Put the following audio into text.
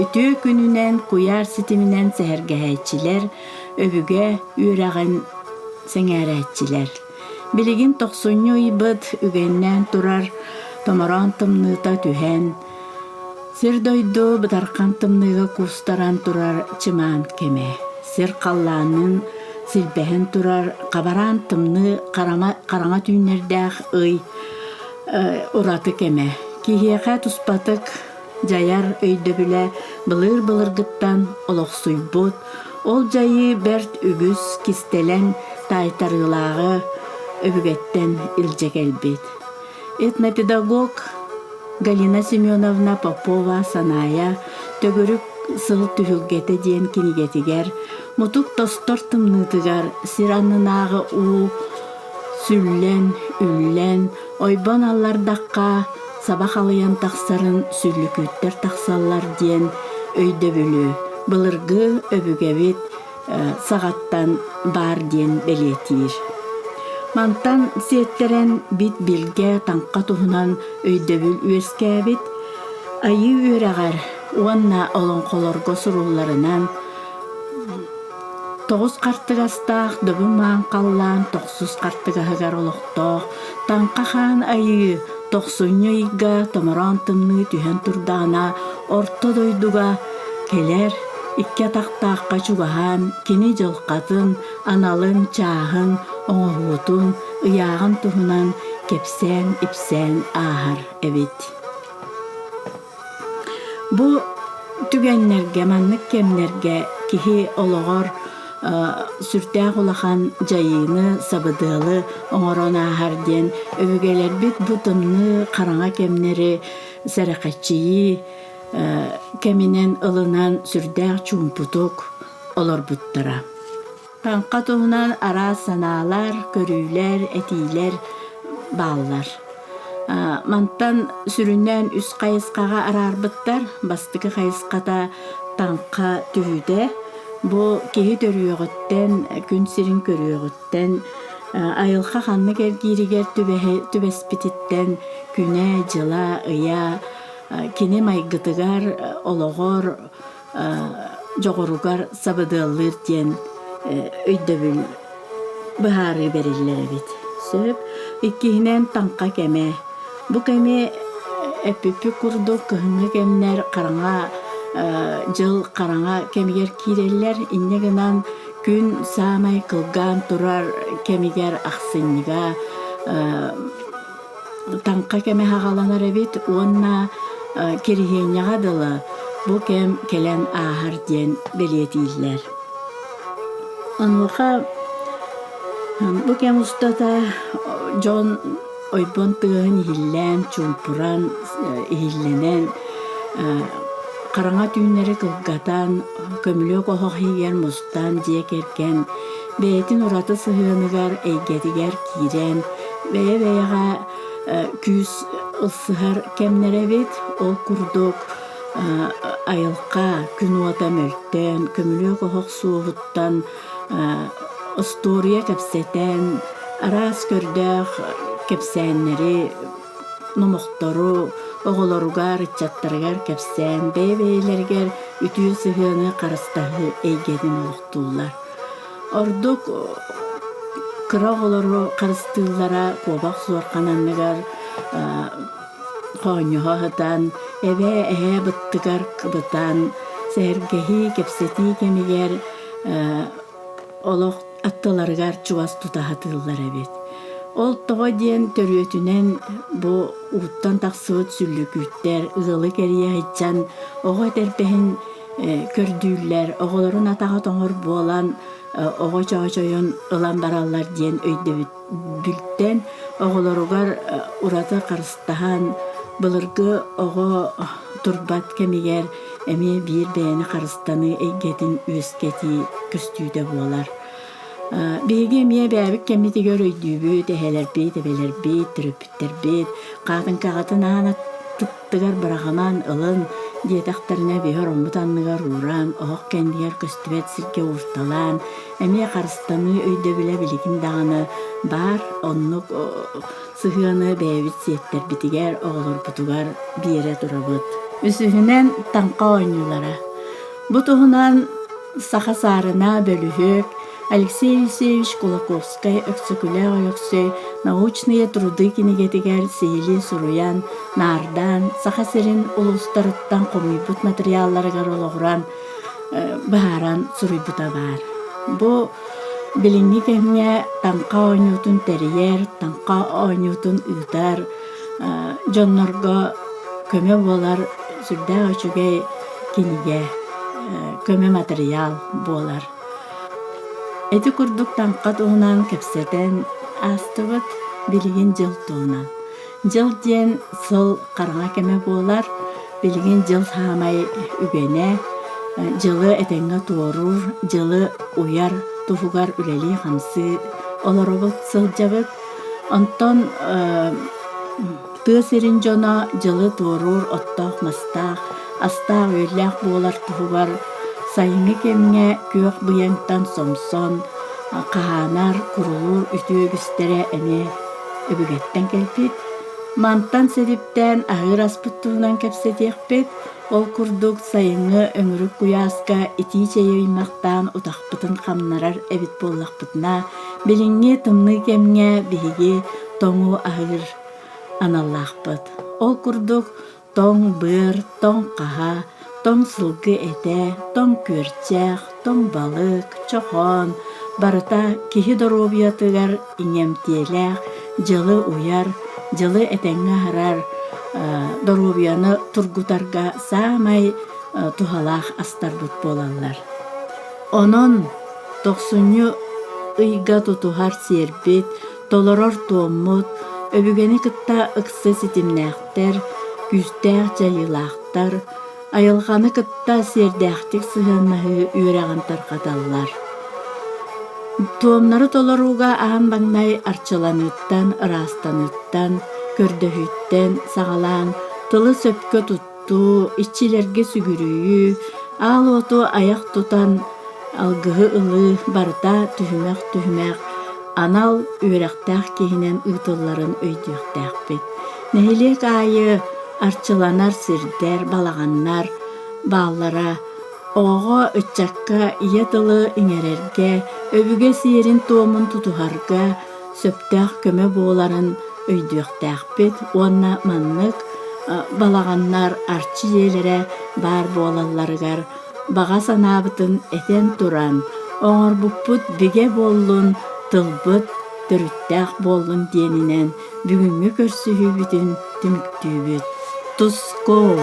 Үтүө күнүнэн куйаар ситиминэн сэһэргэһээччилэр, өбүгэ үөрэҕин сэҥээрээччилэр. Билигин тохсунньу ыйбыт үгэннээн турар томороон тымныыта түһэн, сир-дойду бытархан тымныыга куустаран турар чымаан кэмэ. Сир халлаанын силбэһэн турар хабараан тымныы хараҥа түүннэрдээх ый ураты кэмэ. Киһиэхэ туспатык дьайар өйдөбүлэ былыр-былыргыттан олохсуйбут, ол дьайыы бэрт үгүс кистэлэҥ таайтарыылааҕы өбүгэттэн илдьэ кэлбит. Этнопедагог Галина Семеновна Попова-Санаайа «Төгүрүк сыл түһүлгэтэ» диэн кинигэтигэр мутук тостор тымныытыгар сир аннынааҕы уу сүллэн, үллэн, ойбон аллардахха саба халыйан тахсарын сүллүкүүттэр тахсаллар диэн өйдөбүлү былыргы өбүгэбит саҕаттан баар диэн бэлиэтиир. Мантан сиэттэрэн бит-билгэ таҥха туһунан өйдөбүл үөскээбит Айыы үөрэҕэр уонна олоҥхолорго сурулларынан Тоҕус хартыгастаах добун маан халлаан тохсус хартыгаһыгар олохтоох Таҥха Хаан Айыы тохсунньу ыйга томороон тымныы түһэн турдаҕына орто дойдуга кэлэр икки атахтаахха чугаһаан кини дьылҕатын, аналын, чааһын, оҥоһуутун, ыйааҕын туһунан кэпсээн-ипсээн ааһар эбит. Бу түгэннэргэ, маннык кэмнэргэ киһи олоҕор сүрдээх улахан дьайыыны, сабыдыалы оҥорон ааһар диэн өбүгэлэрбит бу тымныы хараҥа кэмнэри сэрэхэччийии кэминэн ылынан сүрдээх чуумпутук олорбуттара. Таҥха туһунан араас санаалар, көрүүлэр, этиилэр бааллар. Мантан сүрүннээн үс хайысхаҕа араарбыттар. Бастакы хайысхата таҥха түһүүтэ. Бу киһи төрүөҕүттэн, күн сирин көрүөҕүттэн, айылҕа ханнык эргииригэр түбэспититтэн күнэ, дьыла, ыйа кини майгытыгар, олоҕор дьоҕуругар сабыдыаллыыр диэн өйдөбүл быһаарыы бэриллэр эбит. Сөп. Иккиһинэн таҥха кэмэ. Бу кэми эппиппит курдук кыһыҥҥы кэмнэр хараҥа дьыл хараҥа кэмигэр киирэллэр. Инньэ гынан күн саамай кылгаан турар кэмигэр ахсынньыга таҥха кэмэ саҕаланар эбит уонна Кириһиэнньэҕэ дылы бу кэм кэлэн ааһар диэн бэлиэтииллэр. Онуоха бу кэм устата дьон ойбон тыаһын иһиллээн, чуумпуран, иһиллэнэн, хараҥа түүннэри кылгатан, көмүлүөк оһох иһигэр мустан дьиэ кэргэн бэйэтин ураты сыһыаныгар, эйгэтигэр киирэн, бэйэ-бэйэҕэ күүс ылсыһар кэмнэрэ эбит. Ол курдук айылҕа күн уота мөлтөөн, көмүлүөк оһох суоһуттан остуоруйа кэпсэтэн, араас көрдөөх кэпсээннэри, номохтору оҕолоругар, ыччаттарыгар кэпсээн, бэйэ-бэйэлэригэр үтүө сыһыаны харыстаһыы эйгэтин олохтууллар. Ордук кыра оҕолору харыстыыллара куобах суорҕан анныгар хоонньоһо сытан, эбээ, эһээ быттыгар кыбытан, сэһэргэһии, кэпсэтии кэмигэр олох аттыларыгар чугас тута сатыыллар эбит. Ол тоҕо диэн төрүөтүнэн бу ууттан тахсыбыт сүллүкүүттэр ыалы кэрийэ сылдьан оҕо этэрбэһин көрдүүллэр, оҕолорун атаҕа тоҥор буолан оҕо чоочойун ылан бараллар диэн өйдөбүлтэн оҕолоругар ураты харыстаһан былыргы оҕо турбат кэмигэр эмиэ биир бэйэни харыстаныы эйгэтин үөскэтии көстүүтэ буолар. Биһиги эмиэ бэйэбит кэммитигэр өйдүүбүт, эһэлэрбит, эбэлэрбит, төрөппүттэрбит хаатыҥкаҕытын аан аттыгар быраҕынан ылын диэтэхтэринэ биһи ороммут анныгар ууран, оһох кэннигэр көстүбэт сиргэ уурталаан, эмиэ харыстаныы өйдөбүлэ билигин даҕаны баар, оннук сыһыаны бэйэбит сиэттэрбитигэр, оҕолорбутугар биэрэ турабыт. Үсүһүнэн, таҥха оонньуулара. Бу туһунан саха саарына бөлүһүөк Алексей Елисеевич Кулаковскай Өксөкүлээх Өлөксөй «Научные труды» кинигэтигэр сиһилии суруйан, наардаан, Саха сирин улуустарыттан хомуйбут матырыйаалларыгар олоҕуран быһааран суруйбута баар. Бу билиҥҥи кэмҥэ таҥха оонньуутун тэрийэр, таҥха оонньуутун ыытар дьоннорго көмө буолар сүрдээх үчүгэй кинигэ, көмө матырыйаал буолар. Ити курдук таҥха туһунан кэпсэтэн аастыбыт, билигин дьыл туһунан. Дьыл диэн сыл хараҥа кэмэ буолар. Билигин дьыл саамай үгэнэ, дьылы этэҥҥэ туоруур, дьылы уйар туһугар үлэлии-хамсыы олоробут, сылдьабыт. Онтон тыа сирин дьоно дьылы туоруур оттоох-мастаах, астаах-үөллээх буолар туһугар сайыҥҥы кэмҥэ күөх быйаҥтан сомсон, хаһаанар, курулуур үтүө үгүстэрэ эмиэ өбүгэттэн кэлбит. Мантан сэдиптээн аһыыр аспыт туһунан кэпсэтиэхпит. Ол курдук сайыҥҥы өҥүрүк куйааска итии чэйи ыймахтаан утахпытын хамнарар эбит буоллахпытына, билиҥҥи тымныы кэмҥэ биһиги тоҥу аһыыр аналлаахпыт. Ол курдук тоҥ быар, тоҥ хаһа, тоҥ сылгы этэ, тоҥ күөрчэх, тоҥ балык, чохоон барыта киһи доруобуйатыгар иҥэмтиэлээх, дьылы уйар, дьылы этэҥҥэ аһарар, доруобуйаны тургутарга саамай туһалаах астарбыт буолаллар. Онон тохсунньу ыйга тутуһар сиэрбит, толорор туоммут, өбүгэни кытта ыкса ситимнээхтэр, күүстээх дьайыылаахтар, айылҕаны кытта сиэрдээхтик сыһыаннаһыы үөрэҕин тарҕаталлар. Туомнары толорууга аан маҥнай арчыланыыттан, ыраастаныыттан, көрдөһүүттэн саҕалаан тылы сөпкө туттуу, иччилэргэ сүгүрүйүү, аал уоту айах тутан алгыһы ылыы барыта түһүмэх-түһүмэх анал үөрэхтээх киһинэн ыытылларын өйдүөхтээхпит. Нэһилиэк аайы арчыланар сирдэр, балаҕаннар бааллара оҕоҕо, ыччакка ийэ тылы иҥэрэргэ, өбүгэ сиэрин-туомун тутуһарга сөптөөх көмө буоларын өйдүөхтээхпит уонна маннык балаҕаннар арчы дьиэлэрэ баар буолалларыгар баҕа санаабытын этэн туран, оҥорбуппут бигэ буоллун, тылбыт төрүттээх буоллун диэнинэн бүгүҥҥү көрсүһүүбүтүн түмүктүүбүт. Тускул!